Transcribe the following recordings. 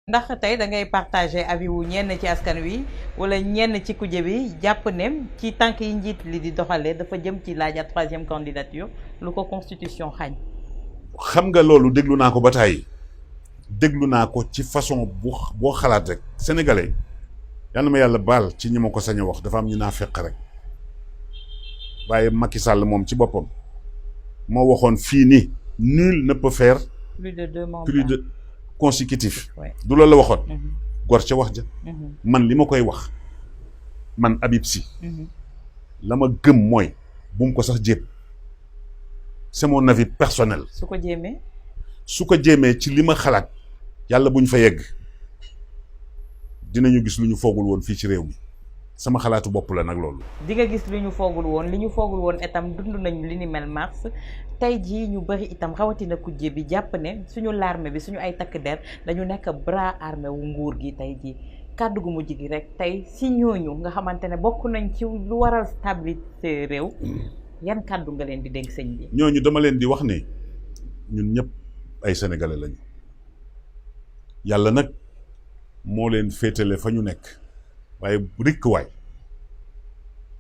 ndax tey da ngay partager avis wu ñenn ci askan wi wala ñenn ci kuje bi jàpp ne ci tànk yi njiit li di doxalee dafa jëm ci laajaat troisième candidature lu ko constitution xañ. xam nga loolu déglu naa ko ba tàyyi déglu naa ko ci façon boo xalaat rek sénégalais yal na ma yàlla baal ci ñi ma ko sañ a wax dafa am ñu naa fekk rek waaye Macky Sall moom ci boppam moo waxoon fii ni nul ne peut faire plus de 2 mandats plus de consécutif Ouais. du loolu la waxoon gor ca wax ja man li ma koy wax man Habib Sy la ma gëm mooy bu mu ko sax jéem c'est mon avis personnel su ko jéemee. su ko jéemee ci li ma xalaat yàlla buñ fa yegg dinañu gis lu ñu foogul woon fii ci réew mi sama xalaatu bopp la nag loolu. di nga gis li ñu foogul woon itam dund nañu li ni mel mars tey jii ñu bëri itam rawatina kujje bi jàpp ne suñu l'armée bi suñu ay takk der dañu nekk bras armé wu nguur gi tey jii kàddu gu mujj gi rek tey si ñooñu nga xamante ne bokk nañ ci lu waral stabilité réew yan kàddu nga leen di dénk sëñ bi. ñooñu dama leen di wax ne ñun ñëpp ay sénégalais lañu yàlla nag moo leen féetale fa ñu nekk waaye rikk waay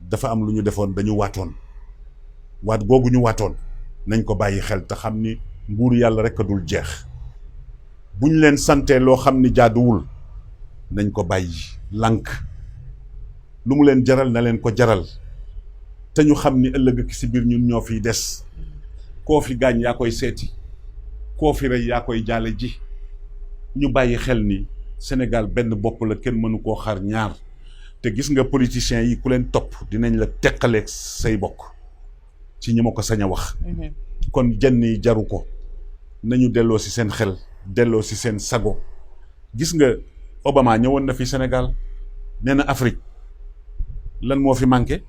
dafa am lu ñu defoon dañu waatoon waat googu ñu waatoon nañ ko bàyyi xel te xam ni nguur yàlla rek a dul jeex bu ñu leen santee loo xam ni jaaduwul nañ ko bàyyi lànk lu mu leen jaral na leen ko jaral te ñu xam ni ëllëg ak si biir ñun ñoo fiy des koo fi gaañ yaa koy seeti koo fi rey yaa koy jaale ji ñu bàyyi xel ni Sénégal benn bopp la kenn mënu koo xar ñaar te gis nga politiciens yi ku leen topp dinañ la teqaleeg say bokk ci ñi ma ko sañ a wax kon jenn yi jaru ko nañu delloo si seen xel delloo si seen sago gis nga Obama ñëwoon na fi Sénégal nee na Afrique lan moo fi manqué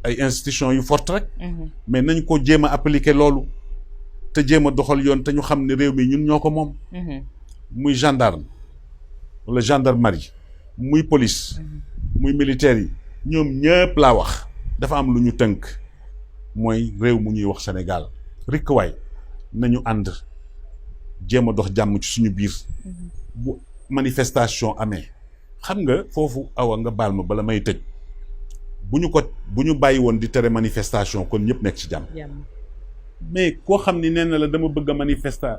ay institutions yu forte rek mais nañ ko jéem a appliquer loolu te jéem a doxal yoon te ñu xam ne réew mi ñun ñoo ko moom muy gendarme wala gendarmerie muy police muy militaire yi ñoom ñëpp laa wax dafa am lu ñu tënk mooy réew mu ñuy wax Sénégal rikk waay nañu ànd jéem a dox jàmm ci suñu biir bu manifestation amee xam nga foofu awa nga baal ma bala may tëj bu ñu bàyyi woon di tere manifestation kon ñëpp nekk ci jàmm mais koo xam ni nee na la dama bëgg a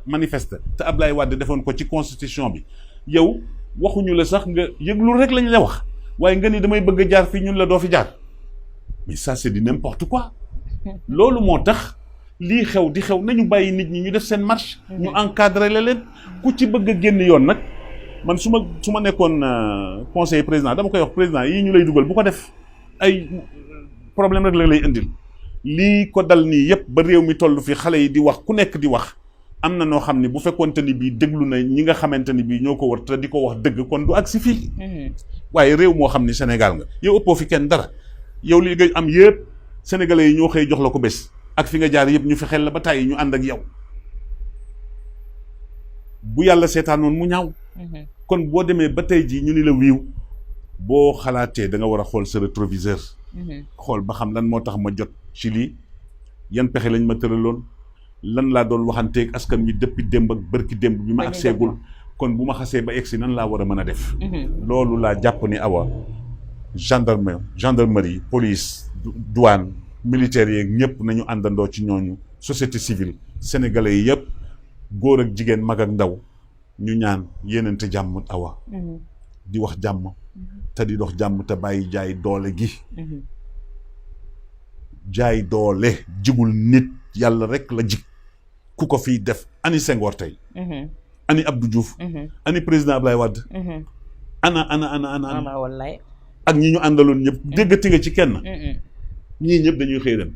manifester te Ablaye Wade defoon ko ci constitution bi yow waxuñu la sax nga yëglu rek lañ la wax waaye nga ni damay bëgg a jaar fii ñun la doo fi jaar mais ça c'est du n'importe quoi loolu moo tax lii xew di xew nañu bàyyi nit ñi ñu def seen marche ñu encadrer la leen ku ci bëgg a génn yoon nag man su ma nekkoon conseiller président dama koy wax président yii ñu lay dugal bu ko def ay problème rek la lay indil lii ko dal nii yëpp ba réew mi toll fi xale yi di wax ku nekk di wax am na noo xam ne bu fekkoonte ni bii déglu na ñi nga xamante ni bii ñoo ko war te di ko wax dëgg kon du agsi fii waaye réew moo xam ni Sénégal nga yow ëppoo fi kenn dara yow li nga am yëpp sénégalais yi ñoo xëy jox la ko bés ak fi nga jaar yëpp ñu fexeel la ba tàyyi ñu ànd ak yow bu yàlla seetaanoon mu ñaaw kon boo demee ba tey jii ñu ni la wiiw boo xalaatee da nga war a xool sa rétroviseur xool ba xam lan moo tax ma jot ci lii yan pexe lañ ma tëraloon lan laa doon waxanteeg askan wi depuis démb ak bërki démb bi ma ak seegul kon bu ma xasee ba egsi nan laa war a mën a def loolu laa jàpp ni awa gendarmerie police douane militaires yeeg ñëpp nañu àndandoo ci ñooñu société civile sénégalais yi yëpp góor ak jigéen mag ak ndaw ñu ñaan yéenante jàmm awa di wax jàmm te di dox jàmm te bàyyi jaay doole gi jaay doole jigul nit yàlla rek la jig ku ko fiy def ani Senghor tey ani Abdou Diouf ani président Ablaye Wade ana wallaay ak ñi ñu àndaloon ñëpp déggati nga ci kenn ñii ñëpp dañuy xëy dem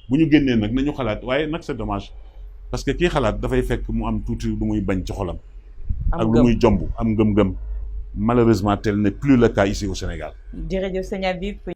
bu ñu génnee nag nañu xalaat waaye nag c'est dommage parce que kii xalaat dafay fekk mu am tuuti lu muy bañ ci xolam ak lu muy jomb am ngëm-ngëm malheureusement tel n'est plus le cas ici au Sénégal. jërëjëf sëñ Habib.